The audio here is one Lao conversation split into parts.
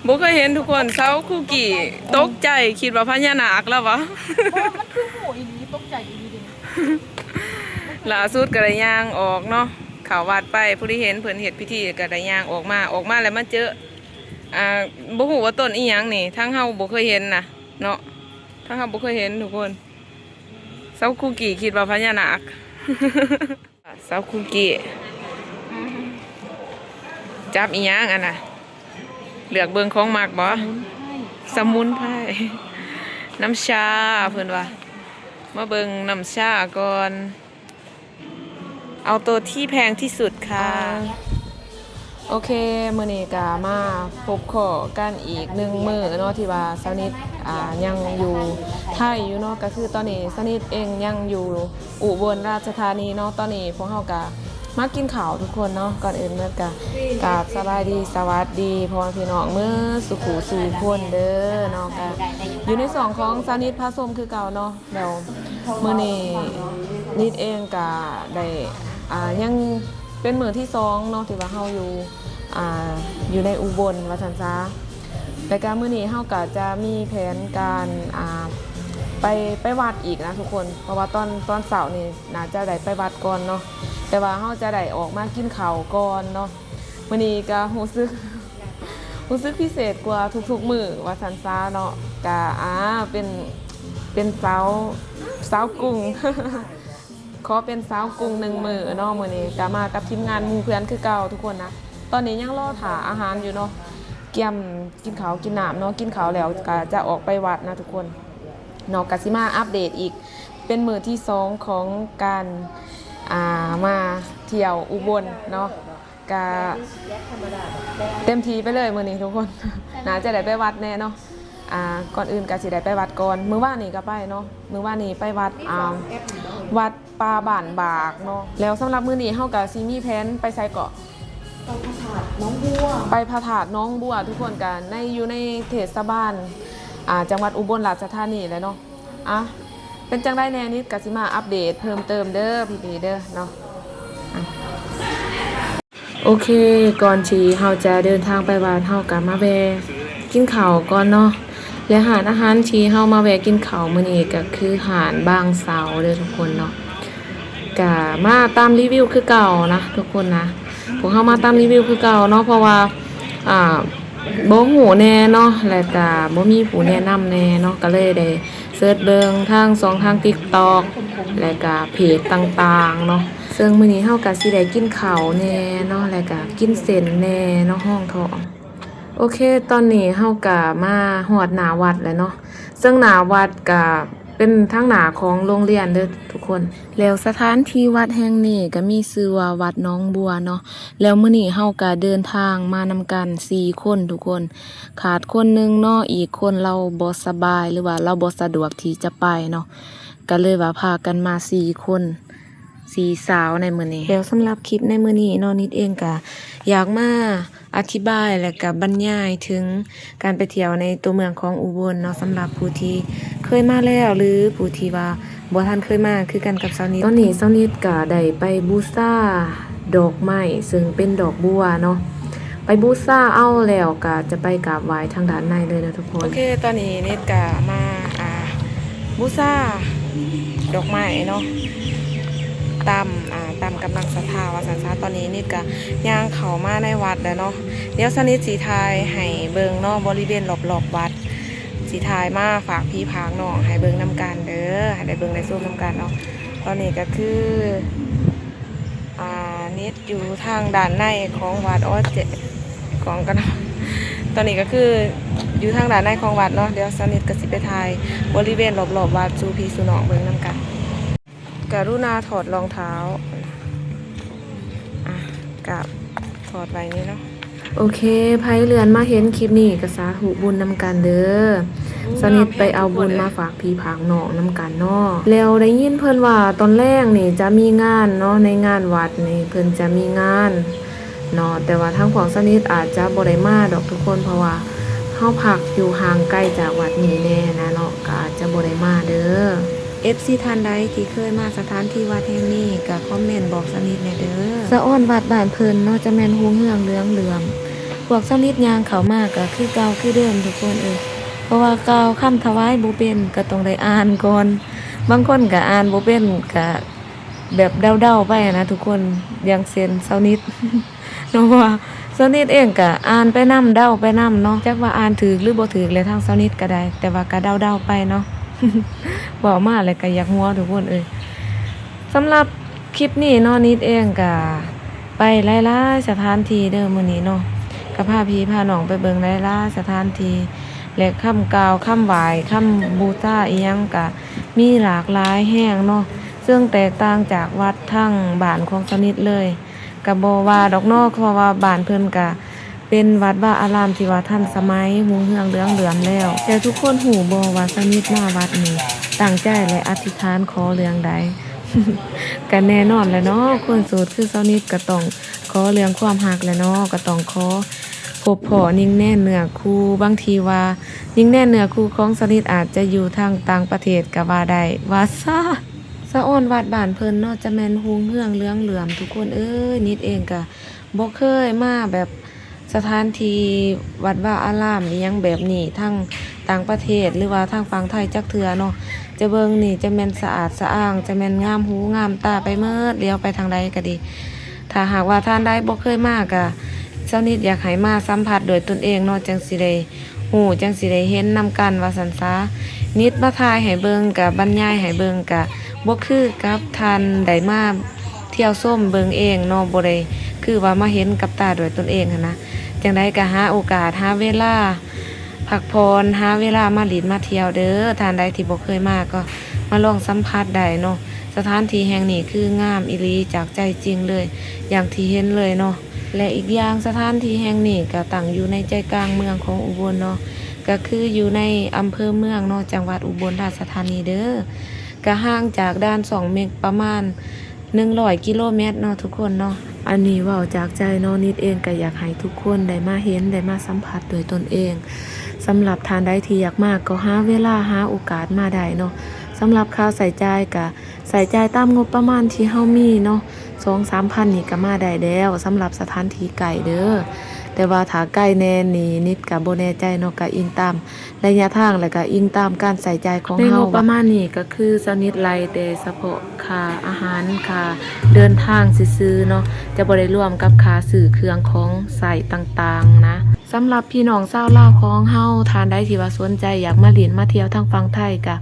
ບໍ່ເຄີຍເຫັນທຸກຄົນ ຊາວຄຸກກີ້ຕົກໃຈ ຄິດວ່າພະຍານາກລະວະ. ບໍ່ ມັນຄືຫູອີ່ຫຼີ ຕົກໃຈອີ່ຫຼີເດ. ລ່າສຸດກໍໄດ້ຍ່າງອອກເນາະ ເຂົ້າວັດໄປ ຜູ້ທີ່ເຫັນເພິ່ນເຮັດພິທີ ກໍໄດ້ຍ່າງອອກມາ ອອກມາແລ້ວມາເຈີ ອ່າ ບໍ່ຮູ້ວ່າຕົ້ນອີ່ຫຍັງນີ້ ທັງເຮົາບໍ່ເຄີຍເຫັນນະເນາະ ທັງເຮົາບໍ່ເຄີຍເຫັນທຸກຄົນ. ຊາວຄຸກກີ້ຄິດວ່າພະຍານາກ. ຊາວຄຸກກີ້ ຈັບອີ່ຫຍັງອັນນະ? ເລືອກເບິ່ງຂອງມັກບໍ່? ສະໝຸນໄພ ສະໝຸນໄພ ນ້ຳຊາ ເພິ່ນວ່າ ມາເບິ່ງນ້ຳຊາກ່ອນ ເອົາໂຕທີ່ແພງທີ່ສຸດຄ່ະ. ໂອເຄ ມື້ນີ້ກະມາພົບພໍ້ກັນອີກໜຶ່ງມື້ເນາະ ທີ່ວ່າສາວນິດ ອ່າ ຍັງຢູ່ໄທຢູ່ເນາະ ກະຄືຕອນນີ້ສາວນິດເອງຍັງຢູ່ອຸບົນລາຊະທານີເນາະ. ຕອນນີ້ພວກເຮົາກະມາກິນເຂົ້າທຸກຄົນເນາະ. ກ່ອນອື່ນໝົດກະກາບສະບາຍດີສະຫວັດດີພໍ່ແມ່ພີ່ນ້ອງເໝິດສູ່ຜູ້ສູ່ຄົນເດີເນາະ. ກະຢູ່ໃນຊ່ອງຂອງສາວນິດພາຊົມຄືເກົ່າເນາະ. ແລ້ວມື້ນີ້ນິດເອງກະໄດ້ ອ່າ ຍັງເປັນມື້ທີສອງເນາະ ທີ່ວ່າເຮົາຢູ່ ອ່າ ຢູ່ໃນອຸບົນວ່າຊັ້ນຊະ. ແລ້ວກະມື້ນີ້ເຮົາກະຈະມີແຜນການ ອ່າ ໄປ ໄປວັດອີກນະທຸກຄົນ ເພາະວ່າຕອນ ຕອນເຊົ້ານີ້ໜ້າຈະໄດ້ໄປວັດກ່ອນເນາະ ແຕ່ວ່າເຮົາຈະໄດ້ອອກມາກິນເຂົ້າກ່ອນເນາະ. ມື້ນີ້ກະຮູ້ສຶກ ຮູ້ສຶກພິເສດກວ່າທຸກໆມື້ວ່າຊັ້ນຊະເນາະ. ກະ ອ່າ ເປັນ ເປັນສາວ ສາວກຸງ ຂໍເປັນສາວກຸງໜຶ່ງມື້ເນາະ. ມື້ນີ້ກະມາກັບທີມງານໝູ່ເພື່ອນຄືເກົ່າທຸກຄົນນະ. ຕອນນີ້ຍັງລໍຖ້າອາຫານຢູ່ເນາະ ກຽມກິນເຂົ້າກິນນ້ຳເນາະ. ກິນເຂົ້າແລ້ວກະຈະອອກໄປວັດນະທຸກຄົນເນາະ. ກະຊິມາອັບເດດອີກ ເປັນມື້ທີສອງຂອງການ ອ່າ ມາທ່ຽວອຸບົນເນາະ. ກະເຕັມທີ່ໄປເລີຍມື້ນີ້ທຸກຄົນ ໜ້າຈະໄດ້ໄປວັດແນ່ເນາະ. ອ່າ ກ່ອນອື່ນກະຊິໄດ້ໄປວັດກ່ອນ ມື້ວານນີ້ກະໄປເນາະ ມື້ວານນີ້ໄປວັດ ອ່າ ວັດປ່າບ້ານບາກເນາະ. ແລ້ວສຳລັບມື້ນີ້ເຮົາກະຊິມີແຜນໄປໃສເກາະ? ໄປພະທາດໜອງບົວ ໄປພະທາດໜອງບົວ ທຸກຄົນ ກະໃນ ຢູ່ໃນເທດສະບານ ອ່າ ຈັງຫວັດອຸບົນລາຊະທານີແຫຼະເນາະ. ອ່ະ ເປັນຈັ່ງໃດແດ່ ນິດກະຊິມາອັບເດດເພີ່ມເຕີມເດີພີ່ໆເດີເນາະ. ອ່ະ ໂອເຄ ກ່ອນທີ່ເຮົາຈະເດີນທາງໄປວັດ ເຮົາກະມາແວ່ກິນເຂົ້າກ່ອນເນາະ. ແລະ ຮ້ານອາຫານທີ່ເຮົາມາແວ່ກິນເຂົ້າມື້ນີ້ກະຄືຮ້ານບາງເສົາເດີທຸກຄົນເນາະ. ກະມາຕາມຣີວິວຄືເກົ່ານະທຸກຄົນນະ ພວກເຮົາມາຕາມຣີວິວຄືເກົ່າເນາະ ເພາະວ່າ ອ່າ ບໍ່ຮູ້ແນ່ເນາະ ແລະກະບໍ່ມີຜູ້ແນະນຳແນ່ເນາະ ກະເລີຍໄດ້ເສີດເບິ່ງທາງຊ່ອງທາງ TikTok ແລະກະເພຈຕ່າງໆເນາະ. ເຊິ່ງມື້ນີ້ເຮົາກະຊິໄດ້ກິນເຂົ້າແນ່ເນາະ ແລະກະກິນເສັ້ນແນ່ເນາະ ຮອງທ້ອງ. ໂອເຄ ຕອນນີ້ເຮົາກະມາຮອດໜ້າວັດແລ້ວເນາະ ເຊິ່ງໜ້າວັດກະເປັນທາງໜ້າຂອງໂຮງຮຽນເດີທຸກຄົນ. ແລ້ວສະຖານທີ່ວັດແຫ່ງນີ້ກະມີຊື່ວ່າວັດໜອງບົວເນາະ. ແລ້ວມື້ນີ້ເຮົາກະເດີນທາງມານຳກັນສີ່ຄົນທຸກຄົນ ຂາດຄົນໜຶ່ງເນາະ ອີກຄົນລາວບໍ່ສະບາຍ ຫຼືວ່າລາວບໍ່ສະດວກທີ່ຈະໄປເນາະ ກະເລີຍວ່າພາກັນມາສີ່ຄົນ ສີ່ສາວໃນມື້ນີ້. ແລ້ວສຳລັບຄລິບໃນມື້ນີ້ເນາະ ນິດເອງກະຢາກມາ ອະທິບາຍ ແລະກະບັນຍາຍເຖິງການໄປທ່ຽວໃນຕົວເມືອງຂອງອຸບົນເນາະ ສຳລັບຜູ້ທີ່ເຄີຍມາແລ້ວ ຫຼືຜູ້ທີ່ວ່າບໍ່ທັນເຄີຍມາຄືກັນກັບສາວນິດ. ຕອນນີ້ສາວນິດກະໄດ້ໄປບູຊາດອກໄມ້ ເຊິ່ງເປັນດອກບົວເນາະ ໄປບູຊາເອົາ ແລ້ວກະຈະໄປກາບໄຫວ້ທາງດ້ານໃນເລີຍເນາະທຸກຄົນ. ໂອເຄ ຕອນນີ້ນິດກະມາ ອ່າ ບູຊາດອກໄມ້ເນາະ ຕາມ ອ່າ ຕາມກຳລັງສັດທາວ່າຊັ້ນຊະ. ຕອນນີ້ນິດກະຍ່າງເຂົ້າມາໃນວັດແລ້ວເນາະ. ດຽວສາວນິດຊິຖ່າຍໃຫ້ເບິ່ງເນາະ ບໍລິເວນລອບໆວັດ ຊິຖ່າຍມາຝາກພີ່ຝາກນ້ອງໃຫ້ເບິ່ງນຳກັນເດີ ໃຫ້ໄດ້ເບິ່ງໄດ້ຊົມນຳກັນເນາະ. ຕອນນີ້ກະຄື ອ່າ ນິດຢູ່ທາງດ້ານໃນຂອງວັດ ອໍ ເຈັບກ້ອງກັນເນາະ. ຕອນນີ້ກະຄືຢູ່ທາງດ້ານໃນຂອງວັດເນາະ. ດຽວສາວນິດກະຊິໄປຖ່າຍບໍລິເວນລອບໆວັດສູ່ພີ່ສູ່ນ້ອງເບິ່ງນຳກັນ. ກະລຸນາຖອດລອງເທົ້າ ອ່ະ ກະຖອດໄວ້ນີ້ເນາະ. ໂອເຄ ໃຜເລື່ອນມາເຫັນຄລິບນີ້ກະສາທຸບຸນນຳກັນເດີ. ສາວນິດໄປເອົາບຸນມາຝາກພີ່ຝາກນ້ອງນຳກັນເນາະ. ແລ້ວໄດ້ຍິນເພິ່ນວ່າຕອນແລງນີ້ຈະມີງານເນາະ ໃນງານວັດນີ້ເພິ່ນຈະມີງານເນາະ. ແຕ່ວ່າທາງພວກສາວນິດອາດຈະບໍ່ໄດ້ມາດອກທຸກຄົນ ເພາະວ່າເຮົາພັກຢູ່ຫ່າງໄກຈາກວັດນີ້ແນ່ນະເນາະ ກະອາດຈະບໍ່ໄດ້ມາເດີ. ເອັຟຊີທ່ານໃດທີ່ເຄີຍມາສະຖານທີ່ວັດແຫ່ງນີ້ກະຄອມເມັນບອກສາວນິດແນ່ເດີ. ສະອອນວັດບ້ານເພິ່ນເນາະ ຈະແມ່ນຮຸ່ງເຮືອງເຫຼືອງເຫຼື້ອມ ພວກຊາວນິດຍ່າງເຂົ້າມາກໍຄືເກົ່າຄືເດີມທຸກຄົນເອີຍ ເພາະວ່າກ່າວຄຳຖວາຍບໍ່ເປັນ ກໍຕ້ອງໄດ້ອ່ານກ່ອນ. ບາງຄົນກໍອ່ານບໍ່ເປັນ ກໍແບບເດົາໆໄປນະທຸກຄົນ ຢ່າງເຊັ່ນຊາວນິດ ເນາະ ເພາະວ່າຊາວນິດເອງກະອ່ານໄປນຳ ເດົາໄປນຳເນາະ ຈັກວ່າອ່ານຖືກຫຼືບໍ່ຖືກແຫຼະ ທາງຊາວນິດກະໄດ້ ແຕ່ວ່າກະເດົາໆໄປເນາະ ເວົ້າມາແລ້ວກະຢາກຫົວທຸກຄົນເອີຍ. ສຳລັບຄລິບນີ້ເນາະ ນິດເອງກະໄປຫຼາຍໆສະຖານທີ່ເດີມື້ນີ້ເນາະ ກະພາພີ່ພານ້ອງໄປເບິ່ງຫຼາຍໆສະຖານທີ່ ແລະ ຄຳກ່າວ ຄຳໄຫວ້ ຄຳບູຊາອີ່ຫຍັງກະມີຫຼາກຫຼາຍແຮງເນາະ ເຊິ່ງແຕກຕ່າງຈາກວັດທາງບ້ານຂອງຊາວນິດເລີຍ. ກະບໍ່ວ່າດອກເນາະ ເພາະວ່າບ້ານເພິ່ນກະເປັນວັດວາອາລາມທີ່ວ່າທັນສະໄໝ ຮຸ່ງເຮືອງເຫຼືອງເຫຼື້ອມແລ້ວ. ແຕ່ທຸກຄົນຮູ້ບໍ່ວ່າຊາວນິດມາວັດນີ້ຕັ້ງໃຈ ແລະ ອະທິຖານຂໍເລື່ອງໃດ? ກະແນ່ນອນແຫຼະເນາະ ຄົນໂສດຄືຊາວນິດກະຕ້ອງຂໍເລື່ອງຄວາມຮັກແຫຼະເນາະ ກະຕ້ອງຂໍພົບພໍ້ຍິງແນນເນື້ອຄູ່. ບາງທີວ່າຍິງແນນເນື້ອຄູ່ຂອງຊາວນິດອາດຈະຢູ່ທາງຕ່າງປະເທດກະວ່າໄດ້ ວ່າຊະ. ສະອອນວັດບ້ານເພິ່ນເນາະ ຈະແມ່ນຮຸ່ງເຮືອງເຫຼືອງເຫຼື້ອມທຸກຄົນເອີຍ. ນິດເອງກະບໍ່ເຄີຍມາແບບສະຖານທີ່ວັດວາອາລາມອີ່ຫຍັງແບບນີ້ ທັງຕ່າງປະເທດ ຫຼືວ່າທາງຝັ່ງໄທຈັກເທື່ອເນາະ. ຈະເບິ່ງນີ້ຈະແມ່ນສະອາດສະອ້າງ ຈະແມ່ນງາມຫູງາມຕາໄປໝົດ ຫຼຽວໄປທາງໃດກະດີ. ຖ້າຫາກວ່າທ່ານໃດບໍ່ເຄີຍມາກະ ຊາວນິດຢາກໃຫ້ມາສຳຜັດດ້ວຍຕົນເອງເນາະ ຈັ່ງຊິໄດ້ ຮູ້ ຈັ່ງຊິໄດ້ເຫັນນຳກັນວ່າຊັ້ນຊະ. ນິດມາຖ່າຍໃຫ້ເບິ່ງ ກະບັນຍາຍໃຫ້ເບິ່ງ ກະບໍ່ຄືກັບທ່ານໄດ້ມາທ່ຽວຊົມເບິ່ງເອງເນາະ ບໍ່ໄດ້ຄືວ່າມາເຫັນກັບຕາດ້ວຍຕົນເອງຫັ້ນນະ. ຈັ່ງໃດກະຫາໂອກາດ ຫາເວລາພັກຜ່ອນ ຫາເວລາມາຫຼິ້ນມາທ່ຽວເດີ. ທ່ານໃດທີ່ບໍ່ເຄີຍມາກໍມາລອງສຳຜັດໄດ້ເນາະ. ສະຖານທີ່ແຫ່ງນີ້ຄືງາມອີ່ຫຼີ ຈາກໃຈຈິງເລີຍ ຢ່າງທີ່ເຫັນເລີຍເນາະ. ແລະ ອີກຢ່າງສະຖານທີ່ແຫ່ງນີ້ກະຕັ້ງຢູ່ໃນໃຈກາງເມືອງຂອງອຸບົນເນາະ ກະຄືຢູ່ໃນອຳເພີເມືອງເນາະ ຈັງຫວັດອຸບົນລາຊະທານີເດີ. ກະຫ່າງຈາກດ່ານຊ່ອງເມັກປະມານໜຶ່ງຮ້ອຍກິໂລແມັດເນາະທຸກຄົນເນາະ. ອັນນີ້ເວົ້າຈາກໃຈເນາະ ນິດເອງກະຢາກໃຫ້ທຸກຄົນໄດ້ມາເຫັນ ໄດ້ມາສຳຜັດດ້ວຍຕົນເອງ. ສຳລັບທ່ານໃດທີ່ຢາກມາກໍຫາເວລາ ຫາໂອກາດມາໄດ້ເນາະ. ສຳລັບຄ່າໃຊ້ຈ່າຍກະ ໃຊ້ຈ່າຍຕາມງົບປະມານທີ່ເຮົາມີເນາະ ສອງສາມພັນນີ້ກະມາໄດ້ແລ້ວ ສຳລັບສະຖານທີ່ໃກ້ເດີ. ແຕ່ວ່າຖ້າໄກແນ່ນີ້ ນິດກະບໍ່ແນ່ໃຈເນາະ ກະອີງຕາມໄລຍະທາງ ແລະ ກະອີງຕາມການໃຊ້ຈ່າຍຂອງເຮົາ. ໃນງົບປະມານນີ້ກະຄືຊາວນິດໄລ່ແຕ່ສະເພາະຄ່າອາຫານ ຄ່າເດີນທາງຊື່ໆເນາະ ຈະບໍ່ໄດ້ລວມກັບຄ່າຊື້ເຄື່ອງຂອງໃຊ້ຕ່າງໆນະ. ສຳລັບພີ່ນ້ອງຊາວລາວຂອງເຮົາ ທ່ານໃດທີ່ວ່າສົນໃຈຢາກມາຫຼິ້ນມາທ່ຽວທາງຝັ່ງໄທ ກະ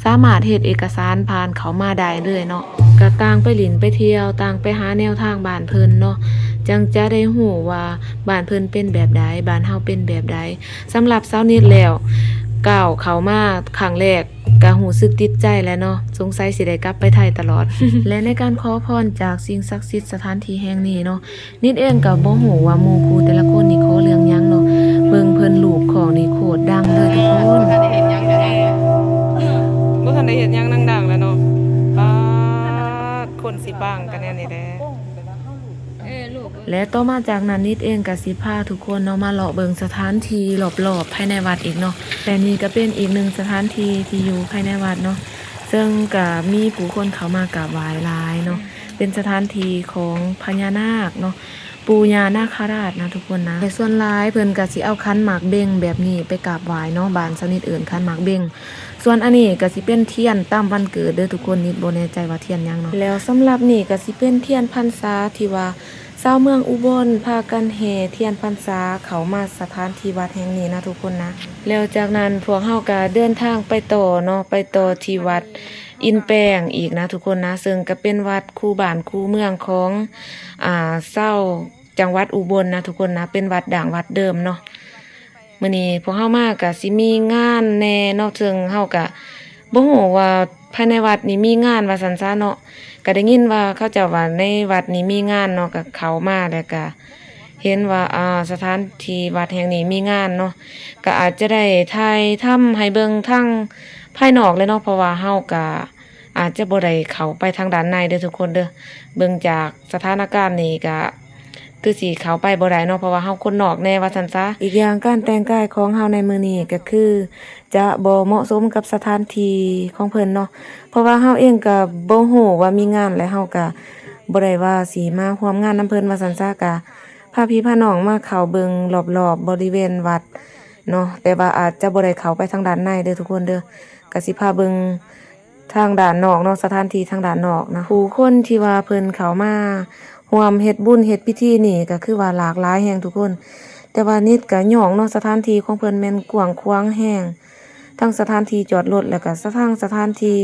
ສາມາດເຮັດເອກະສານຜ່ານເຂົ້າມາໄດ້ເລີຍເນາະ. ກະຕ່າງໄປຫຼິ້ນໄປທ່ຽວ ຕ່າງໄປຫາແນວທາງບ້ານເພິ່ນເນາະ ຈັ່ງຈະໄດ້ຮູ້ວ່າບ້ານເພິ່ນເປັນແບບໃດ ບ້ານເຮົາເປັນແບບໃດ. ສຳລັບຊາວນິດແລ້ວ ກ້າວເຂົ້າມາຄັ້ງແລກ ກະຮູ້ສຶກຕິດໃຈແຫຼະເນາະ ສົງໄສຊິໄດ້ກັບໄປໄທຕະຫຼອດ. ແລະ ໃນການຂໍພອນຈາກສິ່ງສັກສິດສະຖານທີ່ແຫ່ງນີ້ເນາະ ນິດເອງກໍບໍ່ຮູ້ວ່າໝູ່ຄູ່ແຕ່ລະຄົນນີ້ຂໍເລື່ອງຫຍັງເນາະ. ເບິ່ງເພິ່ນລູບຄ້ອງນີ້ໂຄດດັງເລີຍທຸກຄົນ. ບໍ່ທັນໄດ້ເຮັດຫຍັງດັງໆແລ້ວເນາະ. ປາດ ຄົນຊິປັງກັນແນວນີ້ແຫຼະ. ແລະ ຕໍ່ມາຈາກນັ້ນ ນິດເອງກໍຊິພາທຸກຄົນເນາະ ມາເລາະເບິ່ງສະຖານທີ່ລອບໆພາຍໃນວັດອີກເນາະ. ແລະ ນີ້ກໍເປັນອີກໜຶ່ງສະຖານທີ່ທີ່ຢູ່ພາຍໃນວັດເນາະ ເຊິ່ງກໍມີຜູ້ຄົນເຂົ້າມາກາບໄຫວ້ຫຼາຍເນາະ. ເປັນສະຖານທີ່ຂອງພະຍານາກເນາະ ປູ່ຍ່ານາຄະລາດນະທຸກຄົນນະ. ແລະ ສ່ວນຫຼາຍເພິ່ນກໍຊິເອົາຂັນໝາກເບັງແບບນີ້ໄປກາບໄຫວ້ເນາະ ບ້ານຊາວນິດເອີ້ນຂັນໝາກເບັງ. ສ່ວນອັນນີ້ກໍຊິເປັນທຽນຕາມວັນເກີດເດີທຸກຄົນ ນິດບໍ່ແນ່ໃຈວ່າທຽນຫຍັງເນາະ. ແລ້ວສຳລັບນີ້ກໍຊິເປັນທຽນພັນສາທີ່ວ່າຊາວເມືອງອຸບົນພາກັນແຫ່ທຽນພັນສາເຂົ້າມາສະຖານທີ່ວັດແຫ່ງນີ້ນະທຸກຄົນນະ. ແລ້ວຈາກນັ້ນພວກເຮົາກໍເດີນທາງໄປຕໍ່ເນາະ ໄປຕໍ່ທີ່ວັດ ອິນແປງອີກນະທຸກຄົນນະ ເຊິ່ງກະເປັນວັດຄູ່ບ້ານຄູ່ເມືອງຂອງ ອາ ຊາວຈັງຫວັດອຸບົນນະທຸກຄົນນະ ເປັນວັດດັ້ງວັດເດີມເນາະ. ມື້ນີ້ພວກເຮົາມາກະຊິມີງານແດ່ເນາະ ເຊິ່ງເຮົາກະບໍ່ຮູ້ວ່າພາຍໃນວັດນີ້ມີງານວ່າຊັ້ນຊະເນາະ. ກະໄດ້ຍິນວ່າເຂົາເຈົ້າວ່າໃນວັດນີ້ມີງານເນາະ ກະເຂົ້າມາແລ້ວກະ ເຫັນວ່າ ອາ ສະຖານທີ່ວັດແຫ່ງນີ້ມີງານເນາະ ກະອາດຈະໄດ້ຖ່າຍທຳໃຫ້ເບິ່ງທາງພາຍນອກແຫຼະເນາະ ເພາະວ່າເຮົາກະອາດຈະບໍ່ໄດ້ເຂົ້າໄປທາງດ້ານໃນເດີທຸກຄົນເດີ. ເບິ່ງຈາກສະຖານະການນີ້ກະຄືຊິເຂົ້າໄປບໍ່ໄດ້ເນາະ ເພາະວ່າເຮົາຄົນນອກແດ່ວ່າຊັ້ນຊະ. ອີກຢ່າງການແຕ່ງກາຍຂອງເຮົາໃນມື້ນີ້ກະຄື ຈະບໍ່ເໝາະສົມກັບສະຖານທີ່ຂອງເພິ່ນເນາະ ເພາະວ່າເຮົາເອງກະບໍ່ຮູ້ວ່າມີງານ ແລະ ເຮົາກະບໍ່ໄດ້ວ່າຊິມາຮ່ວມງານນຳເພິ່ນວ່າຊັ້ນຊະ. ກະ ພາພີ່ພານ້ອງມາເຂົ້າເບິ່ງລອບໆບໍລິເວນວັດເນາະ, ແຕ່ວ່າອາດຈະບໍ່ໄດ້ເຂົ້າໄປທາງດ້ານໃນເດີທຸກຄົນເດີ, ກະຊິພາເບິ່ງທາງດ້ານນອກເນາະ, ສະຖານທີ່ທາງດ້ານນອກນະ. ຜູ້ຄົນທີ່ວ່າເພິ່ນເຂົ້າມາຮ່ວມເຮັດບຸນເຮັດພິທີນີ້ກະຄືວ່າຫຼາກຫຼາຍແຮງທຸກຄົນ, ແຕ່ວ່ານິດກະຍ້ອງເນາະ, ສະຖານທີ່ຂອງເພິ່ນແມ່ນກວ້າງຂວາງແຮງ, ທັງສະຖານທີ່ຈອດລົດ ແລ້ວກະສະ ທັງສະຖານທີ່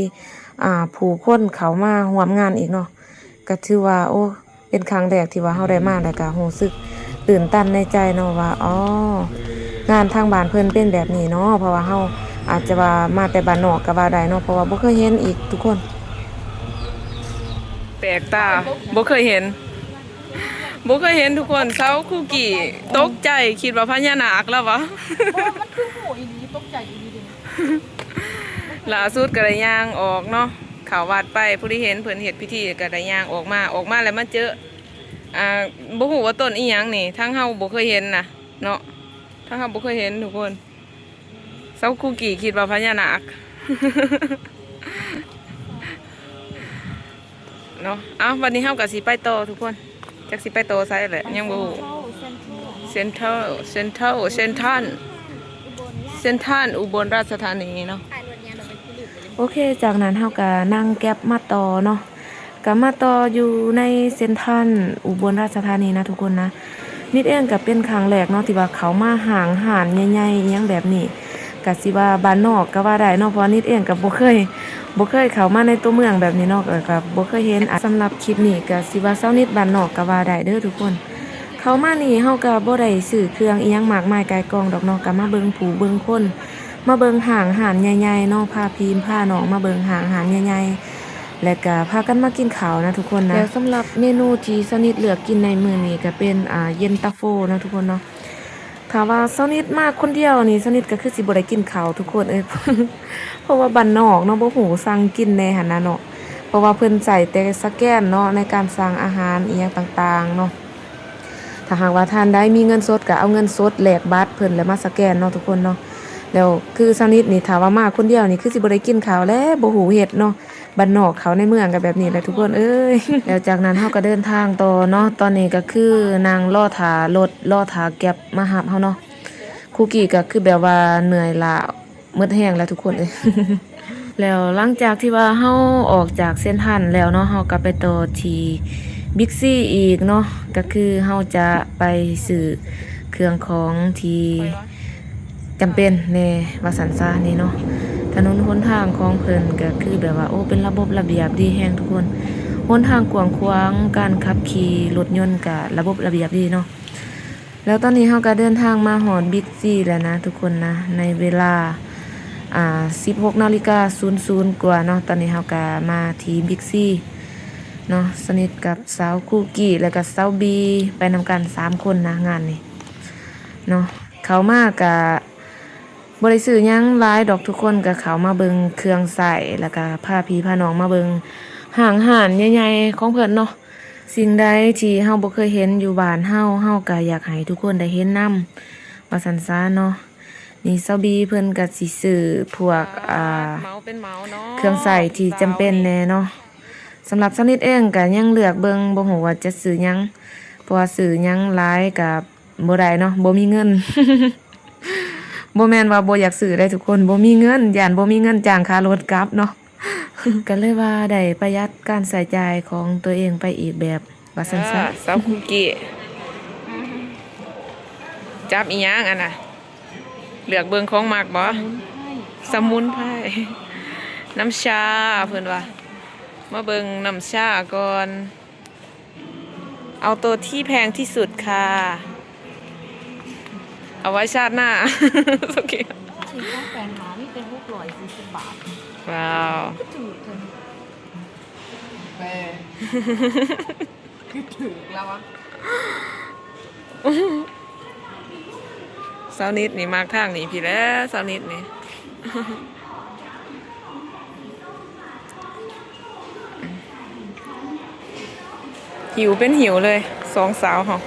ອ່າ ຜູ້ຄົນເຂົ້າມາຮ່ວມງານອີກເນາະ. ກະຖືວ່າ ໂອ້ ເປັນຄັ້ງແລກທີ່ວ່າເຮົາໄດ້ມາ ແລ້ວກະຮູ້ສຶກຕື່ນຕັນໃນໃຈເນາະວ່າ ອໍ ງານທາງບ້ານເພິ່ນເປັນແບບນີ້ເນາະ, ເພາະວ່າເຮົາອາດຈະວ່າມາແຕ່ບ້ານນອກກະວ່າໄດ້ເນາະ, ເພາະວ່າບໍ່ເຄີຍເຫັນອີກທຸກຄົນ. ແປກຕາ ບໍ່ເຄີຍເຫັນ ບໍ່ເຄີຍເຫັນທຸກຄົນ. ຊາວຄູກີ້ຕົກໃຈ ຄິດວ່າພະຍານາກແລ້ວວະ. ບໍ່ ມັນຄືໝູອີ່ຫຼີ, ຕົກໃຈອີ່ຫຼີເດ. ລ່າສຸດກະໄດ້ຍ່າງອອກເນາະ ເຂົ້າວັດໄປ, ພໍດີເຫັນເພິ່ນເຮັດພິທີ ກະໄດ້ຍ່າງອອກມາ, ອອກມາແລ້ວມາເຈີ ອ່າ ບໍ່ຮູ້ວ່າຕົ້ນອີ່ຫຍັງນີ້, ທາງເຮົາບໍ່ເຄີຍເຫັນນະເນາະ, ທາງເຮົາບໍ່ເຄີຍເຫັນທຸກຄົນ. ຊາວຄູກີ້ຄິດວ່າພະຍານາກເນາະ. ເອົ້າ ບັດນີ້ເຮົາກະຊິໄປຕໍ່ທຸກຄົນ, ຈັກຊິໄປຕໍ່ໃສແຫຼະ ຍັງບໍ່ຮູ້. ເຊັນທຣັນ ເຊັນທຣັນ ເຊັນທຣັນ ເຊັນທຣັນອຸບົນລາຊະທານີເນາະ. ໂອເຄ ຈາກນັ້ນເຮົາກະນັ່ງແກັບມາຕໍ່ເນາະ, ກະມາຕໍ່ຢູ່ໃນເຊັນທຣັນອຸບົນລາຊະທານີນະທຸກຄົນນະ. ນິດເອງກະເປັນຄັ້ງແລກເນາະ ທີ່ວ່າເຂົ້າມາຫ້າງຮ້ານໃຫຍ່ໆອີ່ຫຍັງແບບນີ້, ກະຊິວ່າບ້ານນອກກະວ່າໄດ້ເນາະ, ເພາະວ່ານິດເອງກະບໍ່ເຄີຍ ບໍ່ເຄີຍເຂົ້າມາໃນຕົວເມືອງແບບນີ້ເນາະ, ກະ ກະບໍ່ເຄີຍເຫັນ. ສຳລັບຄລິບນີ້ກະຊິວ່າຊາວນິດບ້ານນອກກະວ່າໄດ້ເດີທຸກຄົນ. ເຂົ້າມານີ້ເຮົາກະບໍ່ໄດ້ຊື້ເຄື່ອງອີ່ຫຍັງມາກມາຍກ່າຍກອງດອກເນາະ, ກະມາເບິ່ງຜູ້ເບິ່ງຄົນ ມາເບິ່ງຫ້າງຮ້ານໃຫຍ່ໆເນາະ, ພາພີ່ພານ້ອງມາເບິ່ງຫ້າງຮ້ານໃຫຍ່ໆ ແລະກະພາກັນມາກິນເຂົ້ານະທຸກຄົນນະ. ແລ້ວສຳລັບເມນູທີ່ຊາວນິດເລືອກກິນໃນມື້ນີ້ກະເປັນ ອ່າ ເຢັນຕາໂຟເນາະທຸກຄົນເນາະ. ຖ້າວ່າຊາວນິດມາຄົນດຽວນີ້ ຊາວນິດກະຄືຊິບໍ່ໄດ້ກິນເຂົ້າທຸກຄົນເອີຍ, ເພາະວ່າບ້ານນອກເນາະ ບໍ່ຮູ້ສັ່ງກິນແດ່ຫັ້ນນະເນາະ, ເພາະວ່າເພິ່ນໃຊ້ແຕ່ສະແກນເນາະ ໃນການສັ່ງອາຫານອີ່ຫຍັງຕ່າງໆເນາະ. ຖ້າຫາກວ່າທ່ານໃດມີເງິນສົດກະເອົາເງິນສົດແລກບັດເພິ່ນແລ້ວມາສະແກນເນາະທຸກຄົນເນາະ. ແລ້ວຄືຊາວນິດນີ້ ຖ້າວ່າມາຄົນດຽວນີ້ຄືຊິບໍ່ໄດ້ກິນເຂົ້າແຫຼະ ບໍ່ຮູ້ເຮັດເນາະ, ບ້ານນອກເຂົ້າໃນເມືອງກະແບບນີ້ແຫຼະທຸກຄົນເອີຍ. ແລ້ວຈາກນັ້ນເຮົາກະເດີນທາງຕໍ່ເນາະ, ຕອນນີ້ກະຄືນັ່ງລໍຖ້າລົດ ລໍຖ້າແກັບມາຮັບເຮົາເນາະ. ຄູກີ້ກະຄືແບບວ່າເມື່ອຍລ້າ ໝົດແຮງແລ້ວທຸກຄົນເອີຍ. ແລ້ວຫຼັງຈາກທີ່ວ່າເຮົາອອກຈາກເຊັນທຣັນແລ້ວເນາະ, ເຮົາກະໄປຕໍ່ທີ່ບິກຊີອີກເນາະ, ກະຄືເຮົາຈະໄປຊື້ເຄື່ອງຂອງທີ່ຈຳເປັນແດ່ວ່າຊັ້ນຊະນີ້ເນາະ. ຖະໜົນຫົນທາງຂອງເພິ່ນກະຄືແບບວ່າ ໂອ້ ເປັນລະບົບລະບຽບດີແຮງທຸກຄົນ, ຫົນທາງກວ້າງຂວາງ, ການຂັບຂີ່ລົດຍົນກະລະບົບລະບຽບດີເນາະ. ແລ້ວຕອນນີ້ເຮົາກະເດີນທາງມາຮອດບິກຊີແລ້ວນະທຸກຄົນນະ, ໃນເວລາ ອ່າ ສິບຫົກນາລິກາສູນສູນກວ່າເນາະ. ຕອນນີ້ເຮົາກະມາທີ່ບິກຊີເນາະ, ສະໜິດກັບສາວຄູກີ້ ແລ້ວກະສາວບີ ໄປນຳກັນສາມຄົນນະ ງານນີ້ເນາະ. ເຂົ້າມາກະບໍ່ໄດ້ຊື້ຫຍັງຫຼາຍດອກທຸກຄົນ, ກະເຂົ້າມາເບິ່ງເຄື່ອງໃຊ້ ແລ້ວກະພາພີ່ພານ້ອງມາເບິ່ງຫ້າງຮ້ານໃຫຍ່ໆຂອງເພິ່ນເນາະ. ສິ່ງໃດທີ່ເຮົາບໍ່ເຄີຍເຫັນຢູ່ບ້ານເຮົາ, ເຮົາກະຢາກໃຫ້ທຸກຄົນໄດ້ເຫັນນຳ ວ່າຊັ້ນຊະເນາະ. ນີ້ສາວບີເພິ່ນກະຊິຊື້ພວກ ອ່າ ເໝົາເປັນເໝົາເນາະ, ເຄື່ອງໃຊ້ທີ່ຈຳເປັນແດ່ເນາະ. ສຳລັບສາວນິດເອງກະຍັງເລືອກເບິ່ງ ບໍ່ຮູ້ວ່າຈະຊື້ຫຍັງ, ເພາະວ່າຊື້ຫຍັງຫຼາຍກະບໍ່ໄດ້ເນາະ, ບໍ່ມີເງິນ. ບໍ່ແມ່ນວ່າບໍ່ຢາກຊື້ເດ້ທຸກຄົນ, ບໍ່ມີເງິນ, ຢ້ານບໍ່ມີເງິນຈ້າງຄ່າລົດກັບເນາະ. ກະເລີຍວ່າໄດ້ປະຢັດການໃຊ້ຈ່າຍຂອງຕົວເອງໄປອີກແບບ ວ່າຊັ້ນຊະ. ເອີ ສາວຄຸກກີ້ ຈັບອີ່ຫຍັງອັນນະ? ເລືອກເບິ່ງຂອງມັກບໍ່? ສະໝຸນໄພ ສະໝຸນໄພ ນ້ຳຊາເພິ່ນວ່າ. ມາເບິ່ງນ້ຳຊາກ່ອນ. ເອົາໂຕທີ່ແພງທີ່ສຸດຄ່ະ. ເອົາໄວ້ຊາດໜ້າ. ໂອເຄ. ອັນນີ້ຂອງແປງຫາມີແຕ່ຫົກຮ້ອຍສີ່ສິບບາດ. ວ້າວ. ຄືຖືກແທ້. ແປ ຄືຖືກແລ້ວວະ. ສາວນິດນີ້ມັກທາງນີ້ພີ້ແຫຼະ, ສາວນິດນີ້. ຫິວເປັນຫິວເລີຍ ສອງສາວເຮົາ.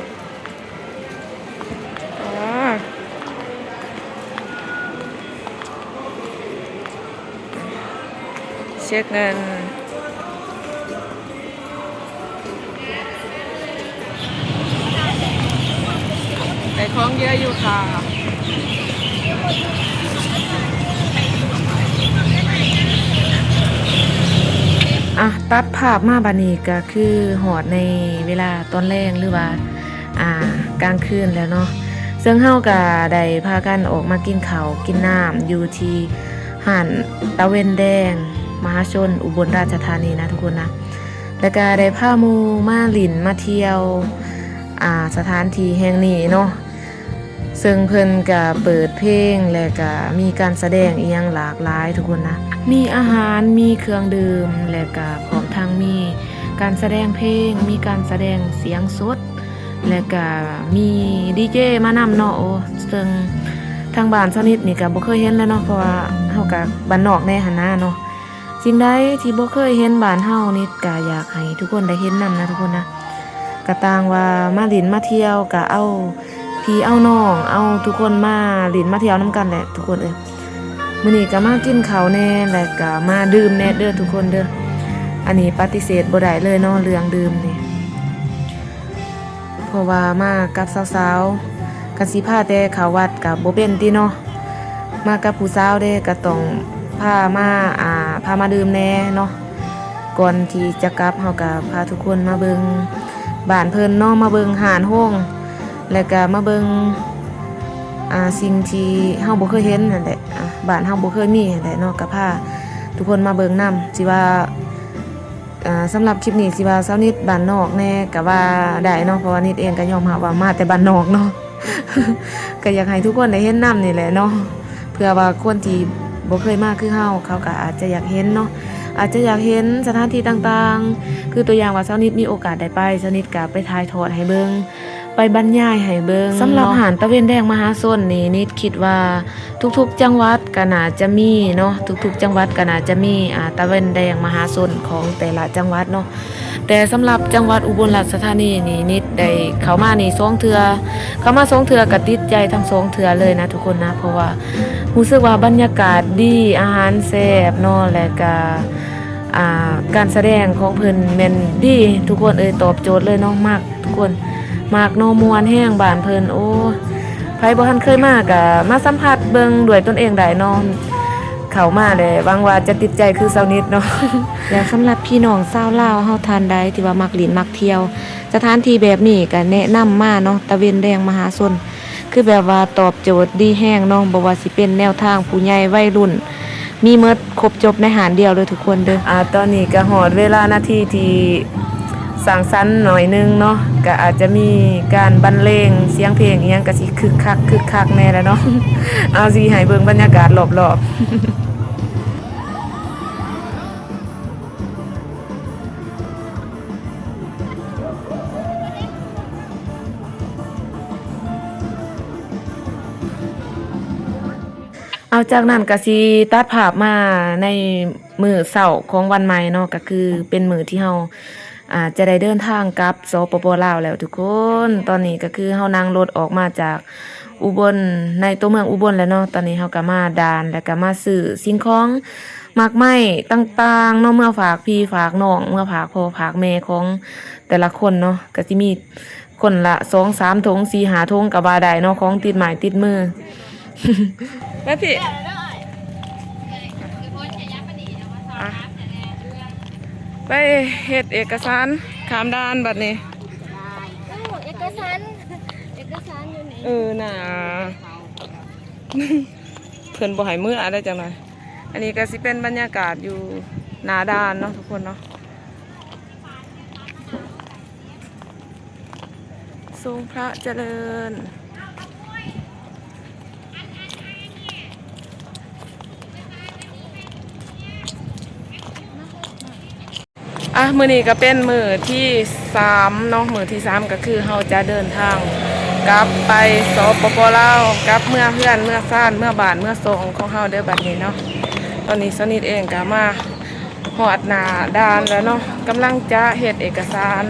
ເຊັກເງິນ. ຂອງເຍອະຢູ່ຄ່ະ. ອ່ະ ຕັດພາບມາບາດນີ້ກະຄືຮອດໃນເວລາຕອນແລງ ຫຼືວ່າ ອ່າ ກາງຄືນແລ້ວເນາະ, ເຊິ່ງເຮົາກະໄດ້ພາກັນອອກມາກິນເຂົ້າກິນນ້ຳຢູ່ທີ່ຮ້ານຕາເວັນແດງມະຫາຊົນ ອຸບົນລາຊະທານີນະທຸກຄົນນະ. ແລ້ວກະໄດ້ພາໝູ່ມາຫຼິ້ນມາທ່ຽວ ອ່າ ສະຖານທີ່ແຫ່ງນີ້ເນາະ, ເຊິ່ງເພິ່ນກະເປີດເພງ ແລະກະມີການສະແດງອີ່ຫຍັງຫຼາກຫຼາຍທຸກຄົນນະ, ມີອາຫານ ມີເຄື່ອງດື່ມ ແລະກະພ້ອມທັງມີການສະແດງເພງ ມີການສະແດງສຽງສົດ ແລະກະມີດີເຈມານຳເນາະ. ໂອ້ ເຊິ່ງທາງບ້ານຊາວນິດນີ້ກະບໍ່ເຄີຍເຫັນແລ້ວເນາະ ເພາະວ່າເຮົາກະບ້ານນອກແດ່ຫັ້ນນາເນາະ. ສິ່ງໃດທີ່ບໍ່ເຄີຍເຫັນບ້ານເຮົານີ້ ກະຢາກໃຫ້ທຸກຄົນໄດ້ເຫັນນຳນະທຸກຄົນນະ. ກະຕ່າງວ່າມາຫຼິ້ນມາທ່ຽວ ກະເອົາພີ່ເອົານ້ອງ ເອົາທຸກຄົນມາຫຼິ້ນມາທ່ຽວນຳກັນແຫຼະທຸກຄົນເອີຍ. ມື້ນີ້ກະມາກິນເຂົ້າແດ່ ແລະກະມາດື່ມແດ່ເດີທຸກຄົນເດີ. ອັນນີ້ປະຕິເສດບໍ່ໄດ້ເລີຍເນາະ ເລື່ອງດື່ມນີ້. ເພາະວ່າມາກັບສາວໆ ຄັນຊິພາແຕ່ເຂົ້າວັດກະບໍ່ເປັນຕິເນາະ, ມາກັບຜູ້ສາວເດ້ ກະຕ້ອງພາມາ ອ່າ ພາມາດື່ມແດ່ເນາະ. ກ່ອນທີ່ຈະກັບ ເຮົາກະພາທຸກຄົນມາເບິ່ງບ້ານເພິ່ນເນາະ, ມາເບິ່ງຮ້ານໂຮງ ແລະກະມາເບິ່ງ ອ່າ ສິ່ງທີ່ເຮົາບໍ່ເຄີຍເຫັນຫັ້ນແຫຼະ, ອ່າ ບ້ານເຮົາບໍ່ເຄີຍມີຫັ້ນແຫຼະເນາະ, ກະພາທຸກຄົນມາເບິ່ງນຳ. ຊິວ່າ ອ່າ ສຳລັບຄລິບນີ້ຊິວ່າຊາວນິດບ້ານນອກແດ່ກະວ່າໄດ້ເນາະ, ເພາະວ່ານິດເອງກະຍອມຮັບວ່າມາແຕ່ບ້ານນອກເນາະ. ກະຢາກໃຫ້ທຸກຄົນໄດ້ເຫັນນຳນີ້ແຫຼະເນາະ, ເພື່ອວ່າຄົນທີ່ບໍ່ເຄີຍມາຄືເຮົາ ເຂົາກະອາດຈະຢາກເຫັນເນາະ, ອາດຈະຢາກເຫັນສະຖານທີ່ຕ່າງໆ. ຄືຕົວຢ່າງວ່າຊາວນິດມີໂອກາດໄດ້ໄປ ຊາວນິດກະໄປຖ່າຍທອດໃຫ້ເບິ່ງ ໄປບັນຍາຍໃຫ້ເບິ່ງເນາະ. ສຳລັບຮ້ານຕາເວັນແດງມະຫາຊົນນີ້ ນິດຄິດວ່າທຸກໆຈັງຫວັດກະໜ້າຈະມີເນາະ, ທຸກໆຈັງຫວັດກະໜ້າຈະມີ ອ່າ ຕາເວັນແດງມະຫາຊົນຂອງແຕ່ລະຈັງຫວັດເນາະ. ແຕ່ສຳລັບຈັງຫວັດອຸບົນລາຊະທານີນີ້ ນິດໄດ້ເຂົ້າມານີ້ສອງເທື່ອ, ເຂົ້າມາສອງເທື່ອກະຕິດໃຈທັງສອງເທື່ອເລີຍນະທຸກຄົນນະ, ເພາະວ່າຮູ້ສຶກວ່າບັນຍາກາດດີ, ອາຫານແຊບເນາະ, ແລະກະ ອ່າ ການສະແດງຂອງເພິ່ນແມ່ນດີທຸກຄົນເອີຍ, ຕອບໂຈດເລີຍເນາະ, ມັກ ທຸກຄົນ ມັກເນາະ, ມ່ວນແຮງບ້ານເພິ່ນ. ໂອ້ ໃຜບໍ່ທັນເຄີຍມາກະມາສຳຜັດເບິ່ງດ້ວຍຕົນເອງໄດ້ເນາະ, ເຂົ້າມາແລ້ວຫວັງວ່າຈະຕິດໃຈຄືຊາວນິດເນາະ. ແລະສຳລັບພີ່ນ້ອງຊາວລາວເຮົາທ່ານໃດທີ່ວ່າມັກຫຼິ້ນມັກທ່ຽວ ສະຖານທີ່ແບບນີ້ກະແນະນຳມາເນາະ, ຕາເວັນແດງມະຫາຊົນ ຄືແບບວ່າຕອບໂຈດດີແຮງເນາະ, ບໍ່ວ່າຊິເປັນແນວທາງຜູ້ໃຫຍ່ ໄວລຸ້ນ ມີໝົດຄົບຈົບໃນຮ້ານດຽວເລີຍທຸກຄົນເດີ. ອ່າ ຕອນນີ້ກະຮອດເວລານາທີທີ່ສ້າງສັນໜ້ອຍໜຶ່ງເນາະ, ກະອາດຈະມີການບັນເລງສຽງເພງອີ່ຫຍັງ ກະຊິຄຶກຄັກຄຶກຄັກແດ່ແຫຼະເນາະ. ເອົາ ຊິໃຫ້ເບິ່ງບັນຍາກາດລອບໆ. ເອົາ ຈາກນັ້ນກະຊິຕັດພາບມາໃນມື້ເຊົ້າຂອງວັນໃໝ່ເນາະ, ກະຄືເປັນມື້ທີ່ເຮົາ ອ່າ ຈະໄດ້ເດີນທາງກັບ ສປປ ລາວ ແລ້ວທຸກຄົນ. ຕອນນີ້ກະຄືເຮົານັ່ງລົດອອກມາຈາກອຸບົນ ໃນຕົວເມືອງອຸບົນແລ້ວເນາະ. ຕອນນີ້ເຮົາກະມາດ່ານ ແລ້ວກະມາຊື້ສິ່ງຂອງ ໝາກໄມ້ຕ່າງໆເນາະ, ເມືອຝາກພີ່ຝາກນ້ອງ ເມືອຝາກພໍ່ຝາກແມ່ຂອງແຕ່ລະຄົນເນາະ, ກະຊິມີຄົນລະສອງສາມຖົງ ສີ່ຫ້າຖົງກະວ່າໄດ້ເນາະ, ຂອງຕິດໄມ້ຕິດມື. ໄປພີ່ ອ່ະ ໄປເຮັດເອກະສານຂ້າມດ່ານບັດນີ້. ໂອ້ ເອກະສານ ເອກະສານຢູ່ນີ້ ເອີ ໜ້າ ເພິ່ນບໍ່ໃຫ້ເມືອໄດ້ຈັກໜ້ອຍ. ອັນນີ້ກະຊິເປັນບັນຍາກາດຢູ່ໜ້າດ່ານເນາະທຸກຄົນເນາະ. ຊົງພະຈະເລີນ. ອ່ະ ມື້ນີ້ກະເປັນມື້ທີສາມເນາະ, ມື້ທີສາມກະຄືເຮົາຈະເດີນທາງກັບໄປ ສປປ ລາວ, ກັບເມືອເຮືອນ ເມືອຊານ ເມືອບ້ານ ເມືອຊ່ອງຂອງເຮົາເດີບັດນີ້ເນາະ. ຕອນນີ້ຊາວນິດເອງກະມາຮອດໜ້າດ່ານແລ້ວເນາະ, ກຳລັງຈະເຮັດເອກະສານ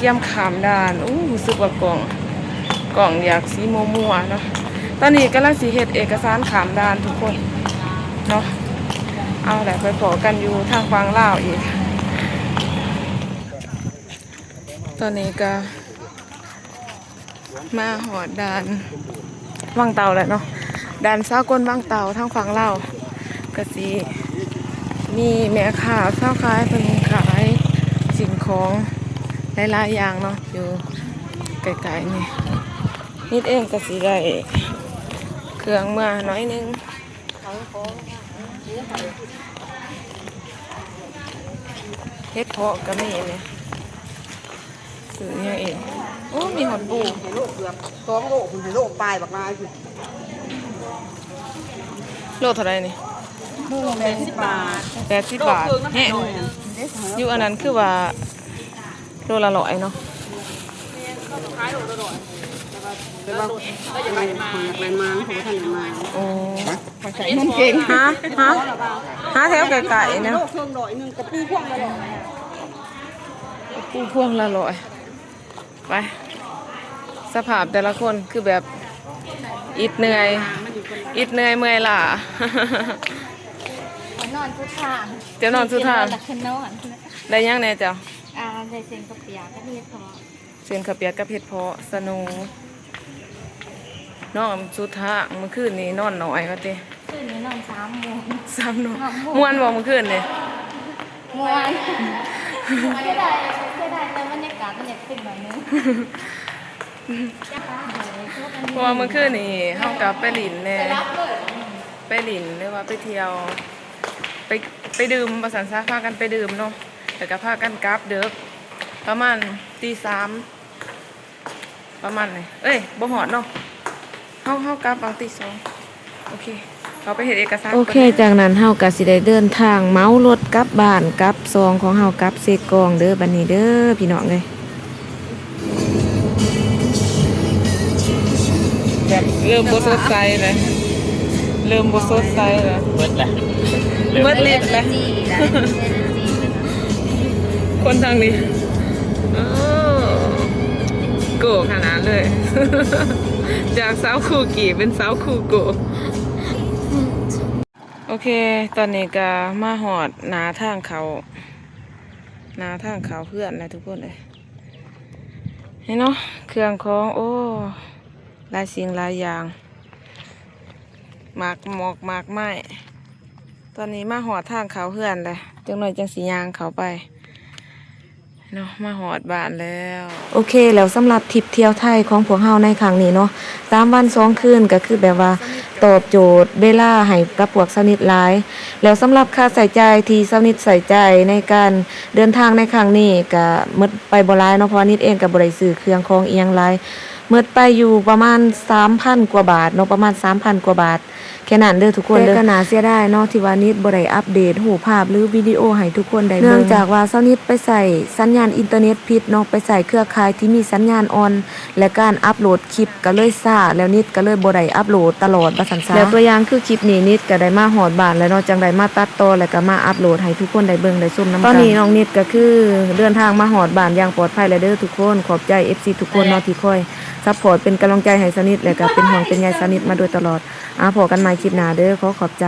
ກຽມຂ້າມດ່ານ. ໂອ້ ຮູ້ສຶກວ່າກ້ອງ ກ້ອງຢາກຊິມົວໆເນາະ. ຕອນນີ້ກຳລັງຊິເຮັດເອກະສານຂ້າມດ່ານທຸກຄົນເນາະ. ເອົາແຫຼະ ໄປພໍ້ກັນຢູ່ທາງຝັ່ງລາວອີກ. ຕອນນີ້ກະ ມາຮອດດ່ານວັງເຕົ່າແລ້ວເນາະ, ດ່ານສາກົນວັງເຕົ່າທາງຝັ່ງລາວ ກະຊິມີແມ່ຄ້າຊາວຂາຍເພິ່ນຂາຍສິ່ງຂອງຫຼາຍໆຢ່າງເນາະ ຢູ່ໃກ້ໆນີ້. ນິດເອງກະຊິໄດ້ເຄື່ອງເມືອໜ້ອຍໜຶ່ງ. ເຫັດເຜາະກະມີນີ້ ຊື້ຫຍັງອີກ? ໂອ້ ມີຮອດປູ. ໂລເກືອບສອງໂລພຸ້ນ ໂລປາຍບັກຫຼາຍພຸ້ນ. ໂລເທົ່າໃດນີ້? ໂລແປດສິບບາດ. ແປດສິບບາດ. ແຮະ ຢູ່ອັນນັ້ນຄືວ່າ ໂລລະຮ້ອຍເນາະ. ແມ່ນ ເຂົາກໍຂາຍໂລລະຮ້ອຍ ແຕ່ວ່າ ແຕ່ວ່າ ເອີ ເຂົາຢາກໄດ້ມາ ເຂົາບໍ່ທັນໄດ້ມາ. ໂອ້ ຂ້ອຍໃຊ້ເງິນເກັ່ງ. ຫາ ຫາ ຫາແຖວໃກ້ໆນະ. ໂລເຄິ່ງຮ້ອຍໜຶ່ງ ກະປູພວງລະຮ້ອຍ ກະປູພວງລະຮ້ອຍ. ໄປ ສະພາບແຕ່ລະຄົນຄືແບບອິດເມື່ອຍ ອິດເມື່ອຍເມື່ອຍລ້າ. ຂ້ອຍນອນສຸດທາງ. ເຈົ້ານອນສຸດທາງ. ນອນລະຄືນອນ. ໄດ້ຫຍັງແດ່ເຈົ້າ? ອ່າ ໄດ້ເສັ້ນເຂົ້າປຽກກັບເຫັດເຜາະ. ເສັ້ນເຂົ້າປຽກກັບເຫັດເຜາະ ສະໂນ. ນອນສຸດທາງ. ມື້ຄືນນີ້ນອນໜ້ອຍວ່າຕິ? ຄືນນີ້ນອນສາມໂມງ. ສາມໂມງ. ສາມໂມງ. ມ່ວນບໍ່ມື້ຄືນນີ້? ມ່ວນ. ເສຍດາຍ ເສຍດາຍແຕ່ບັນຍາກາດມັນຢາກເປັນແບບນີ້. ເພາະວ່າມື້ຄືນນີ້ເຮົາກໍໄປຫຼິ້ນແດ່ ໄປຫຼິ້ນ ຫຼືວ່າໄປທ່ຽວ ໄປ ໄປດື່ມວ່າຊັ້ນຊະ ພາກັນໄປດື່ມເນາະ. ແລ້ວກໍພາກັນກັບເດິກ ປະມານຕີສາມ ປະມານນີ້ ເອີຍ ບໍ່ຮອດເນາະ. ເຮົາ ເຮົາກັບຫວ່າງຕີສອງ. ໂອເຄ ເຮົາໄປເຮັດເອກະສານ. ໂອເຄ ຈາກນັ້ນເຮົາກໍຊິໄດ້ເດີນທາງເໝົາລົດກັບບ້ານກັບຊ່ອງຂອງເຮົາ ກັບເຊກອງເດີ ບັດນີ້ເດີ ພີ່ນ້ອງເອີຍ. ແບບເລີ່ມບໍ່ສົດໃສແລ້ວ ເລີ່ມບໍ່ສົດໃສແລ້ວ. ເບິດລະ ເບິດລິດແລ້ວ. ຄົນທາງນີ້ ໂອ້ ໂກ້ຂະໜາດເລີຍ ຈາກສາວຄູກີເປັນສາວຄູໂກ້. ໂອເຄ ຕອນນີ້ກະມາຮອດໜ້າທາງເຂົ້າ ໜ້າທາງເຂົ້າເຮືອນແລ້ວທຸກຄົນເອີຍ. ນີ້ເນາະ ເຄື່ອງຂອງ ໂອ້ ຫຼາຍສິ່ງຫຼາຍຢ່າງ ໝາກໝອກໝາກໄມ້. ຕອນນີ້ມາຮອດທາງເຂົ້າເຮືອນແລ້ວ ຈັກໜ້ອຍຈັ່ງຊິຍ່າງເຂົ້າໄປເນາະ. ມາຮອດບ້ານແລ້ວ. ໂອເຄ ແລ້ວສຳລັບທຣິບທ່ຽວໄທຂອງພວກເຮົາໃນຄັ້ງນີ້ເນາະ ສາມວັນສອງຄືນ ກໍຄືແບບວ່າຕອບໂຈດເວລາໃຫ້ກັບພວກສາວນິດຫຼາຍ. ແລ້ວສຳລັບຄ່າໃຊ້ຈ່າຍທີ່ສາວນິດໃຊ້ຈ່າຍໃນການເດີນທາງໃນຄັ້ງນີ້ ກໍໝົດໄປບໍ່ຫຼາຍເນາະ ເພາະວ່ານິດເອງກໍບໍ່ໄດ້ຊື້ເຄື່ອງຂອງອີ່ຫຍັງຫຼາຍ. ໝົດໄປຢູ່ປະມານສາມພັນກວ່າບາດເນາະ ປະມານສາມພັນກວ່າບາດ ແຄ່ນັ້ນເດີທຸກຄົນເດີ. ແຕ່ກໍໜ້າເສຍດາຍເນາະ ທີ່ວ່ານິດບໍ່ໄດ້ອັບເດດຮູບພາບ ຫຼື ວິດີໂອໃຫ້ທຸກຄົນໄດ້ເບິ່ງ ເນື່ອງຈາກວ່າຊາວນິດໄປໃຊ້ສັນຍານອິນເຕີເນັດຜິດເນາະ ໄປໃຊ້ເຄືອຂ່າຍທີ່ມີສັນຍານອ່ອນ ແລະ ການອັບໂຫຼດຄລິບກໍເລີຍຊ້າ ແລ້ວນິດກໍເລີຍບໍ່ໄດ້ອັບໂຫຼດຕະຫຼອດວ່າຊັ້ນຊະ. ແລ້ວຕົວຢ່າງຄືຄລິບນີ້ ນິດກໍໄດ້ມາຮອດບ້ານແລ້ວເນາະ ຈັ່ງໄດ້ມາຕັດຕໍ່ ແລ້ວກໍມາອັບໂຫຼດໃຫ້ທຸກຄົນໄດ້ເບິ່ງໄດ້ຊົມນຳກັນ. ຕອນນີ້ນ້ອງນິດກໍຄືເດີນທາງມາຮອດບ້ານຢ່າງປອດໄພແລ້ວເດີທຸກຄົນ. ຂອບໃຈເອັບຊີທຸກຄົນເນາະ ທີ່ຄອຍ ຊັບພອດເປັນກຳລັງໃຈໃຫ້ສາວນິດ ແລະກະເປັນຫ່ວງເປັນໃຍສາວນິດມາໂດຍຕະຫຼອດ. ອາ ພໍ້ກັນໃໝ່ຄລິບໜ້າເດີ. ຂໍຂອບໃຈ.